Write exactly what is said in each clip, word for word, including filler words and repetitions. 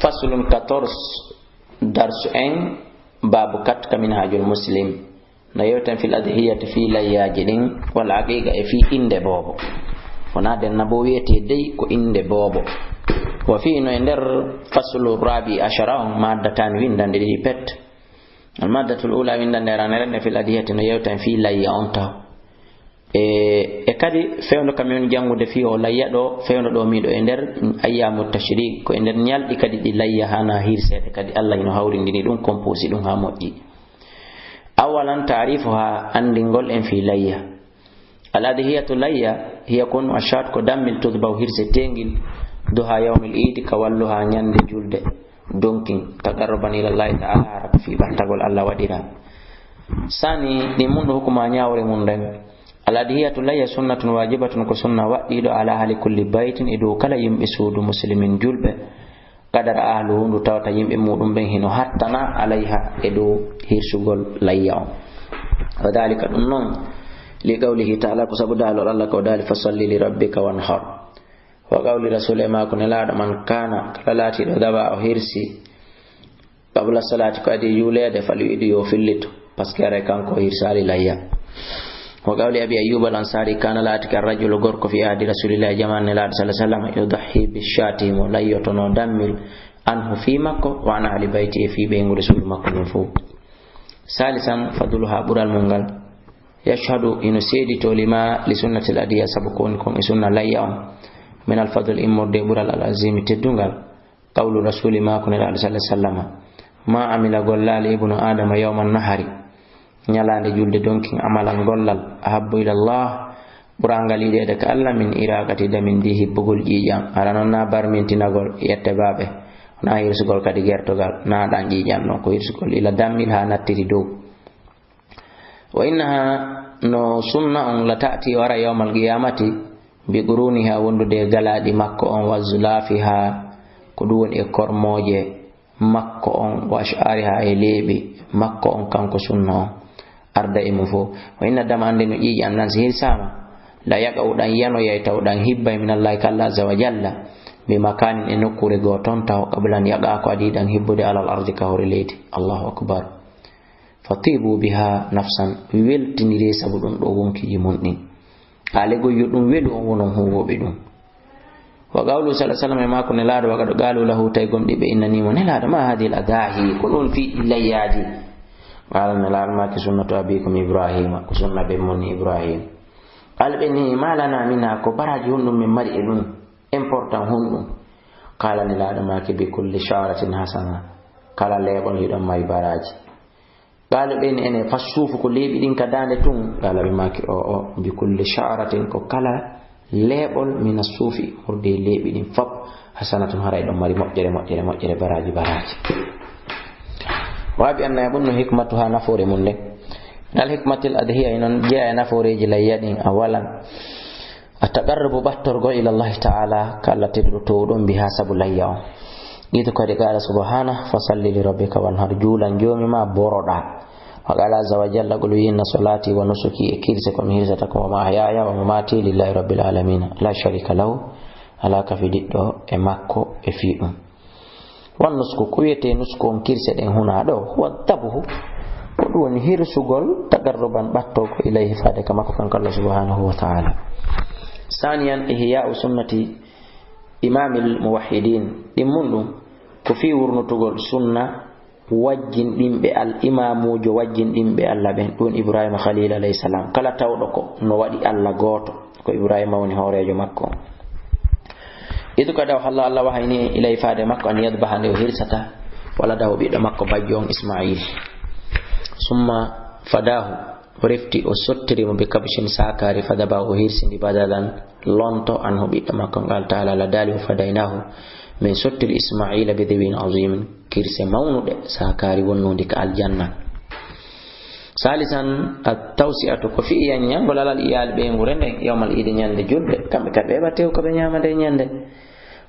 Faslun quatorze, darsu en, baabu kat ka Minhajul Muslim. No yewten fil adhiyati, fii layyaaji ɗin, wal aqiqa, e fii innde boobo. Wonaa denna bo wiyetee dey ko innde boobo. Wa fii, no e nder faslu rabi ashara on, maddatani, winndannde ɗiɗi pet. Al maddatul ula, winndannde aranere nden fil adhiyati, no yewten fii layya on taw. E, e kadi fewndo ka min janngude fii o layya ɗo, fewndo ɗo miɗo e nder ayyamu tashrik, ko e nder ñalɗi kadi ɗi layya hana hirseede kadi Allah hino hawrindini ɗum, composé ɗum ha moƴƴi. Awalan, taarifu ha anndingol en fii layya. Al adhiyatu, layya, hiya, ko ɗum, ashat, ko dammil, tudbahu, hirse teengil, duha yawmil iidi, ka walluha ñande julde, donkin, taqarruban ila Allahi ta'ala, hara ko fii ɓantagol Allah waɗira. Sani, ɗin mun ɗo hukuma ñaawre mun nden. Al adhiyatu, layya, sunnatun wajibatun, ko sunna waɗɗiiɗo, ala ahli kulli baytin, e dow kala yimɓe suudu muslimin julɓe, qadara ahluhu, ndu tawata yimɓe muɗum ɓen hino hattana, alayha, e dow hirsugol layya on. Wa dhalika, ɗum non, li qawlihi ta'ala, ko sabu daalol Allah ko daali, fasalli li rabbika wanhar. Wa qawli rasul, e maako nelaaɗo, man kana, kala laatiiɗo daba o hirsi, qabla salati, ko adii juuleede, fal yu'id, yo fillito, parce que aray kanko o hirsaali layya. Wa qawli abi ayyub al ansari, kana, laatike, arrajulu, gorko, fi ahdi rasulillahi, jaman nelaaɗo sallallahu alaihi wasallam, yudahhi bi shati, mo layyotono dammil, anhu, fii makko, wa an ahli bayti, e fii ɓeynguure suudu makko ndin fow. Salisan, fadluha, ɓural mun ngal. Yashhadu, hino seedito, lima, li sunnatil adhiya, sabu ko woni kon e sunna layya on, min al fadl, immorde e ɓural, al azimi, teddungal. Qawlu rasuli, maako nelaaɗo sallallahu alaihi wasallama, ma amila, gollaali, ibnu adama yawman nahari, ñalaande julde donkin, amalan, gollal, ahabbu ila Allah, ɓurangal yiɗeede ka Allah, min iraqati damin, ndi hibbugol ƴiiƴan. Hara non na barmintinagol yette baaɓe, na hirsugol kadi gertogal, na ɗan ƴiiƴan non, ko hirsugol ila dammil ha nattiri dow. Wa innaha, no sunna on, la ta'ti, o ara yawmal qiyamati, bi quruniha, wondude e galaaɗi makko on, wa zulafiha, ko ɗum woni e kormooje makko on, wa ash'ariha, e leeɓi makko on, kanko sunna on, arda e mum fof. Wa inna dama, annde no ƴiiƴan ɗan si hirsaama, la yaqa'u, ɗan yanoyay taw, ɗan hibbay, min Allahi, ka Allah azza wa jalla, bi makanin, e nokkuure goo ton taw, qabla an yaqa'a, ko adii ɗan hibbude, alal ardi, ka hoore leydi. Allahu akbar. Fa tibu biha nafsan, weltiniree sabu ɗum ɗo wonkiiji mon ɗin. Alegol yo ɗum welu on, wonon huuwooɓe ɗum. Wa qawlu sallallahu alaihi wasallam, e maako nelaaɗo, wa qad qalu lahu, tawi gomɗiɓe innanii mo, nelaaɗo, ma hadhihi al adahi, ko ɗum fii ɗi layyaaji? Qala, nelaaɗo maaki, sunnatu abikum Ibrahima, ko sunna ɓen mon Ibrahim. Qala, ɓe ni, ma lana minha, ko baraaji honɗum min mari e ɗum, important honɗum? Qala, nelaaɗo maaki, bi kulli sha'ratin hasana, kala leeɓol hiɗon mari baraaji. Qaalu, ɓe ni, ene, fassuufu, ko leeɓi ɗin ka daande tun? Qaala, ɓe maaki, o, o, bi kulli sha'ratin, ko kala leeɓol, mina suufi, ɓurde e leeɓi ɗin fop, hasanatun, haray ɗon mari moƴƴere, moƴƴere, moƴƴere, baraaji, baraaji. Wa bi anna yabunnu hikmatuha, nafoore mun nden. Min al hikmatil adhiya, e non jeya e nafooreeji layya ɗin, awalan. At-taqarrubu, ɓattorgol, ila Allahi ta'ala, ka Allah tedduɗo toowɗo on, biha, sabu layya on. Idu kadi qala subhanahu, fasalli li rabbika wanhar, juulan joomi ma, boroɗa. Wa qala azza wa jalla, qul, wi, inna salati wa nusuki, e kirse ko mi hirsata ko, wa mahyaya wa mamati lillahi rabbil alamina, la sharika lahu, ala kafidiɗɗo e makko e fii ɗum. Wan nusku, ko wiyetee nusku on, kirse ɗen huna ɗo, huwa dhabhu, ko ɗum woni hirsugol, taqarruban, ɓattorgol, ilayhi, faade ka makko kanko Allah subhanahu wa ta'ala. Saniyan, ihya'u sunnati imamil muwahhidin, ɗimmun ɗum ko fii wurnutugol sunna wajjinɗinɓe al imamuujo wajjinɗinɓe Allah ɓen, ɗum Ibrahima Khalil alayhi salam. Kala tawɗo ko no waɗi Allah gooto, ko Ibrahima woni hooreejo makko. Idu kadi o halla Allah wahayni ilay faade makko an yadbaha nde o hirsata, waladahu ɓiɗɗo makko bajjo on Ismail. Summa fadahu, o refti o sottiri mo bi kabshin sakari, fadabahu o hirsindi badalan lonto an ho ɓiɗɗo makko. Qala ta'ala, Allah daali, wa fadaynahu, min sottiri Ismaila bi dhibhin azimin, kirse mawnuɗe, sakari wonnundi ka aljanna. Salisan, at-tawsi'atu, ko fii yanñangol alal iyali ɓeynguure nden, yawmal idi, ñande julde, kamɓe kadi ɓe heɓa tew ko ɓe ñaama nde ñande.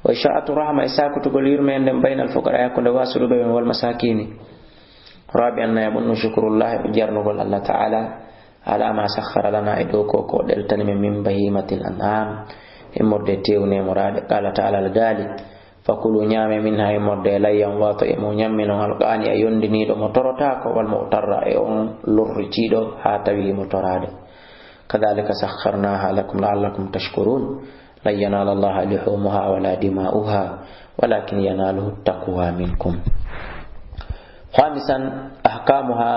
Wa isha'atu rahma, e sakutugol yurmeende nden, baynal fuqara, hakkunde wasuɗuɓe ɓen, wal masakini. Rabi'an, nayaɓun, no shukrullahi, ko jarnugol Allah ta'ala, ala ma sakhkhara lana, e dow ko ko ɗeltani men, min bahimatil an'am, immorde tew nemoraaɗe. Qala ta'ala, Allah daali, Fakulu, ñaame, minha, immorde e layya on, wato e mum, ñamminon, alqaani, a yondiniiɗo mo torotaako, wal mu'tarra, e on lorritiiɗo haa tawi himo toraade. Kadhalika sakharnaha lakum la'allakum tashkurun. Lan yanala Allaha luhumuha wala dima'uha, walakin yanaluhu taqwa minkum. Khamisan, ahkamuha,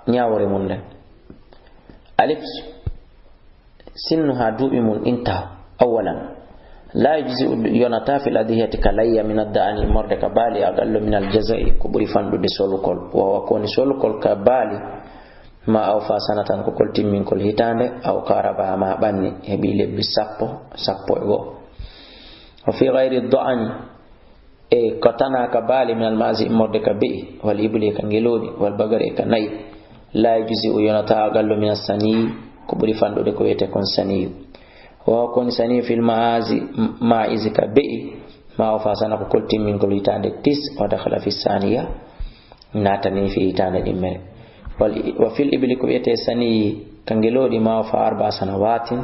ñaawore mum nden. Alif, sinnuha, duuɓi mum ɗin taho. Awwalan, la yujzi'u, yonata, fil adhiyati, ka layya, min adda'ani, immorde ka baali, aqallu min aljaza'i, ko ɓuri fanɗude solukol. Wa huwa, ko woni solukol ka baali, ma awfa sanatan, ko kol timminkol hitaande, aw qarabaha, ma ɓanni, heɓi lebbi sappo, sappo e go'o. Wa fi ghayri da'ani, e ko tana ka baali, min alma'zi, immorde ka be'i, wal ibli, e ka ngelooɗi, wal bagari, e ka na'i. La yujzi'u, yonata, aqallu min assaniyi, ko ɓuri fanɗude ko wiyetee kon saniyu. Wa huwa, ko woni saniyu, fil ma'azi, ma'izi, ka be'i, ma awfa sana, ko kol timminkol hitaande tis, wa dakhala fi saniya, naatani fi hitaande ɗimmere. Wal, wa fil ibli, ko wiyetee saniyi ka ngelooɗi, ma awfa arba sanawatin,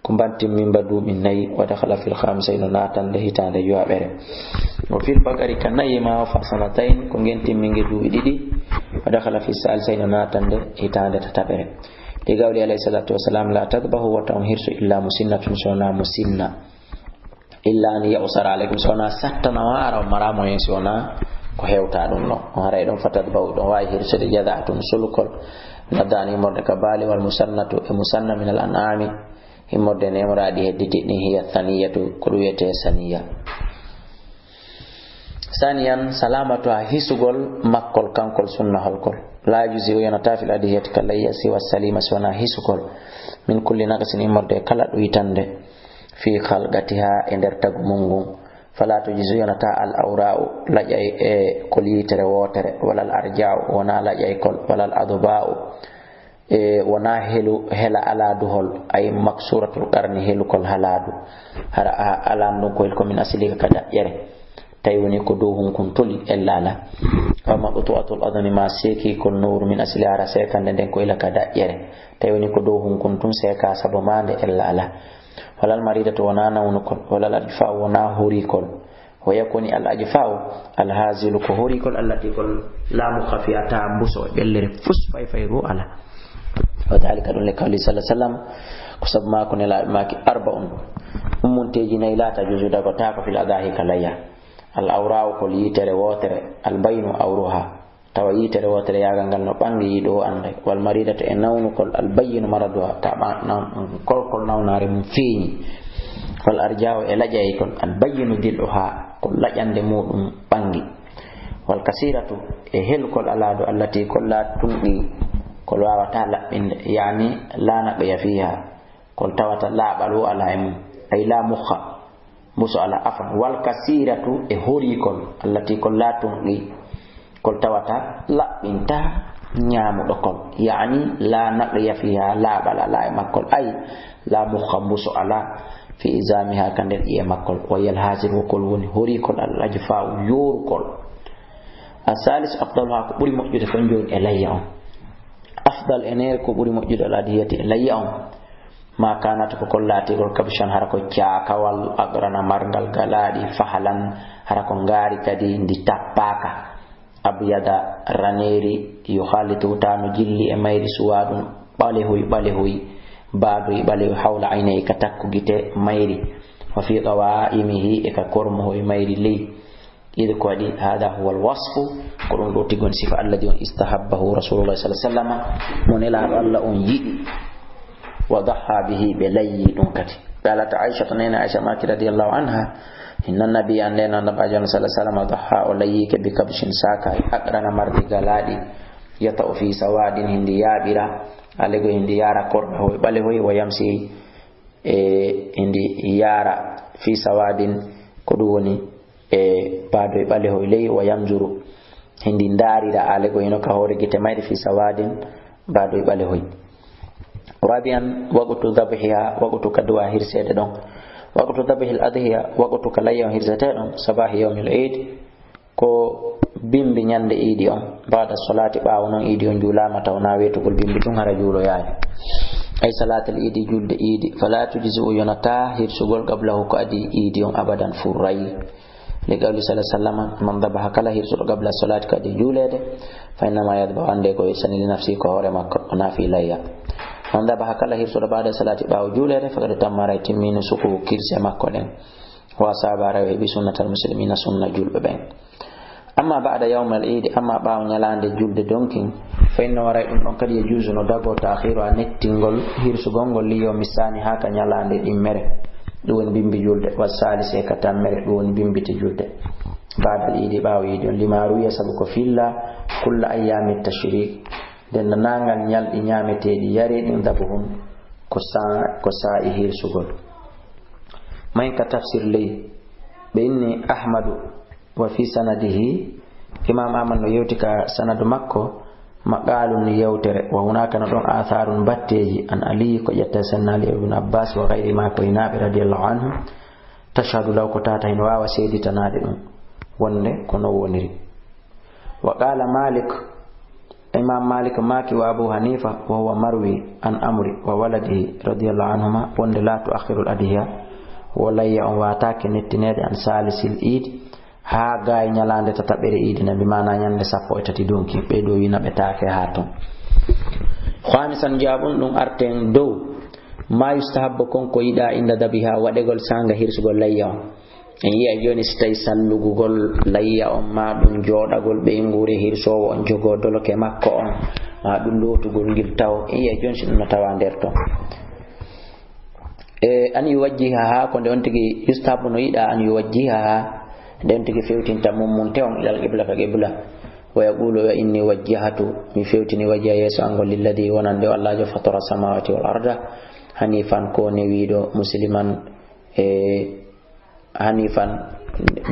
ko ngen timminba duuɓi nayi, wa dakhala fil khamisa, hino naatande hitaande yowaɓere. Wa fil bagari, ka nayi, ma awfa sanatayn, ko ngen timminge duuɓi ɗiɗi, wa dakhala fi salisa, hino naatande hitaande tataɓere. Ɗi gawɗi alayhi salatu wassalam, la tadbahu, wota on hirsu, illa musinnatun, so wonaa musinna. Illa an ya'sara alaykum, so wonaa sattana on, hara on maraa moyen, si wonaa ko hewta ɗum ɗon. On haray ɗon, fatadbahu, ɗon waawi hirsude, jaza'atun, solukol, min adda'ani, immorde ka baali, wal musannatu, e musanna, min al an'ami, immorde neemoraaɗi hedditi ɗin, hiya thaniyatu, ko ɗum wiyetee saniya. Saniyan, salamatuha, hisugol makkol kankol sunnahol kol. La yujzi'u, yonata, fil adhiyati, ka layya, siwa salima, si wonaa hisugol, min kulli naqsin, immorde kala ɗuytande, fi khalqatiha, e nder tagu mum ngun. Fala tujzi'u, yonata, al awra'u, laƴay e kol yitere wootere, wala al arja'u, wonaa laƴaykol, wala al adba'u, e wonaa helu, hela alaaduhol, ay maksuratul qarni, helukol halaadu. Hara a alaandu ko hel ko min asli ka daƴƴere. Tawi woni ko dow hunkun toli ella ala. Aw maqtu'atul adni, ma seekikol nowru min asli, hara seekande nden ko ila ka daƴƴere. Tawi woni ko dow hunkun tun seeka sabu maande ella ala. Walal maridatu, wonaa nawnukol. Walal ajfa, wonaa horikol. Wa yakuni al ajfa'u, al hazilu, ko horikol, allati, kol la mukha fiha, taa mbuso e ɓellere fus, fay fay ru ala. Wa dhalika, ɗum le qawli sallallahu alaihi wasallam, ko sabu maa ko Nelaaɗo maaki, arba'un, ummunteeji nayi, la tajuzu, dagotaako, fil adahi, ka layya. Al awra'u, kol yitere wootere, al bayinu awruha, tawa yitere wootere yaagal ngal no ɓangi, yiɗo o annday. Wal maridatu, e nawnukol, al bayyinu maraduha, ka ɓa-, naw-, kolkol nawnaare mum feeñi. Wal arja'u, e laƴaykol, al bayyinu dil'uha, ko laƴande muɗum ɓangi. Wal kasiratu, e helkol alaadu, allati, kol la tunqi, kol waawataa laɓɓinde, yaani la naqya fiha, kol tawata laaɓal wo alaa e mum, ay la mukha, mbuso alaa, afan. Wal kasiratu, e horikol, allati, kol la tunqi, kol tawata laɓɓinta ñaamuɗo kol, yaani la naqya fiha, laaɓal alaa e makkol, ay la mukha, mbuso alaa, fi izamiha, ka nder ƴi'e makkol. Wa hiya al hazir, wo kol woni horikol, al ajfa'u, yoorukol. As-salis afdaluha, ko ɓuri moƴƴude kon jooni e layya on. Afdal e neere ko ɓuri moƴƴude al adhiyati e layya on. Ma kanat, ko kol laatigol, kabshan, hara ko caakawal, aqrana, marngal galaaɗi, fahlan, hara ko ngaari kadi ndi tappaaka, abyada, raneeri, yukhalitu, taano jilli e mayri, suwaadun, ɓalehoy ɓalehoy, baadoy ɓalehoy, hawla aynayhi, ka takko gite mayri, wa fi qawaa'imihi, e ka kormohoy mayri ley. Id, ko waɗi, hada huwa alwasfu, ko ɗum ɗo tigi woni sifa alladi on istahabbahu Rasulullah sallallahu alaihi wasallam, mo Nelaaɗo Allah on yiɗi. Wa daha bihi, ɓe layyi ɗum kadi. Qalat Aisha, to neene Aisha maaki radiyallahu anha, inna nabiyya, nden Annabi sallallahu alaihi wasallam, daha, o layyike, bi kabshin, saaka, aqrana, mardi galaaɗi, yata'u fi sawadin, hindi yaaɓira, alego hindi yaara korɗe hoy ɓale hoy, wa yamsi, e hindi yaara fi sawadin, ko ɗum woni e baadoy ɓalehoy ley, wa yanzuru, hindi ndaarira alego hino ka hoore gite mayri, fi sawadin, baadoy ɓalehoy. Rabi'an, waqtu dhabhiha, waqtu ka duwa hirseede ɗon. Waqtu dhabhil adhiya, waqtu ka layya on hirsetee ɗon, sabahi yawmil eid, ko bimbi ñande iidi on, ba'da salati, ɓaawo non iidi on juulaama, taw na weetugol bimbi tun hara juuloyaali. Ay salatal iidi, julde iidi, fala tujzi'u, yonata hirsugol, qablahu, ko adii iidi on, abadan, furray. Li qawli sallallahu alayhi wa sallam, "Man dabaha," kala hirsuɗo, "qabla salati," kadi juuleede, "fa innama yadbahu," annde ko hirsani, "li nafsi," ko hoore makko, o naafi layya. "Man dabaha," kala hirsuɗo, "ba'da salati," ɓaawo juuleede, "faqad tamma," haray timmi, "nusukuhu," kirse makko ɗen. "Wa asaba," haray o heɓi, "sunnatal muslimina," sunna julɓe ɓen. "Amma ba'da yawmal iidi," amma ɓaawo ñalaande julde donkin, "fa innahu," haray ɗum ɗon kadi, "yajuzu," no dagoo, "ta'khiruha," nettingol hirsugol ngol, "li yawmi saani," haa ka ñalaande ɗimmere, ɗum woni bimbi julde, "wa saalisi," e ka tammere, ɗum woni bimbite julde, "ba'dal iidi," ɓaawo iidi on, "lima ruwiya," sabu ko filla, "kulla ayyaami tashriq," denndaangal ñalɗi ñaameteeɗi yareeɗi, "dabuhun," ko sa-, ko saa'i hirsugol. Mayen ka tafsir ley, ɓe inni Ahmadu, wa fi sanadihi, Imam Ahmad no yewti ka sanadu makko, maqaalun, yewtere, wa hunaaka, no ɗon, aathaarun, batteeji, an Ali, ko ƴetta Sayyidina Ali, ibn Abbas, wa ghayrihima, ko hinaaɓe, radiyallahu anhu, tashhadu lahu, ko tata hino waawa seeditanaade ɗum, wonde ko non woniri. Wa qaala Malik, Imam Malik maaki, wa Abu Hanifa, wa huwa marwi an Amri wa waladihi, radiyallahu anhuma, wonde, "La tu'akhkhiru al-adhiya," wo layya on waataake nettineede, "an salisil iid," haa gaay ñalaande tataɓere iidi na, bi maana ñande sappo e tati donkin, ɓe ɗo wina ɓe taake haa ton. Khamisan, jaabun ɗum arten dow, ma yustahabbu, kon ko yiɗaa, inda dabiha, waɗegol saanga hirsugol layya on. En yi'ay jooni, si tawi sallugugol layya on, maa ɗum jooɗagol ɓeynguure hirsoowo on jogoo doloke makko on, maa ɗum lootugol ngil taw, en yi'ay jooni si ɗum no tawaa nder ton. E, an yuwajjihaha, ko nde on tigi, yustahabu, no yiɗaa, an yuwajjihaha, nde on tigi fewtinta mummunte on ilal qibla, ka qibla. Wa yaqulu, wa inni wajjahtu, mi fewtini, wajhiya, yeeso an ngol, lilladhi, wonande o Allaajo, fatara samawati wal arda, hanifan, ko newiiɗo, musliman, e, hanifan,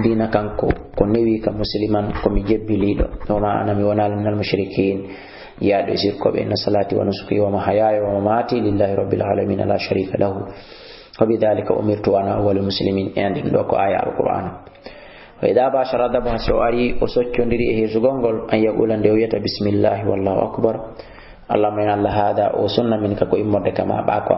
diina kan ko, ko newi ka, musliman, ko mi jebbiliiɗo. Wa ma ana, mi wonaali, minal mushrikin, jeyaaɗo e sirkooɓe. Inna salati wa nusuki wa mahayaya wa mamati lillahi rabbil alamin la sharika lahu. Wa bidhalika umirtu wa ana awwalul muslimin. E anndin ɗo ko aya Alqur'aana. Wa idha bashara dabha, so o ari o soccondiri e hirsugol ngol, an yaqula, nde o wiyata, bismillahi wallahu akbar. Allahumma inna Allah, hadha, o sunna, minka, ko immorde ka ma, ɓa ko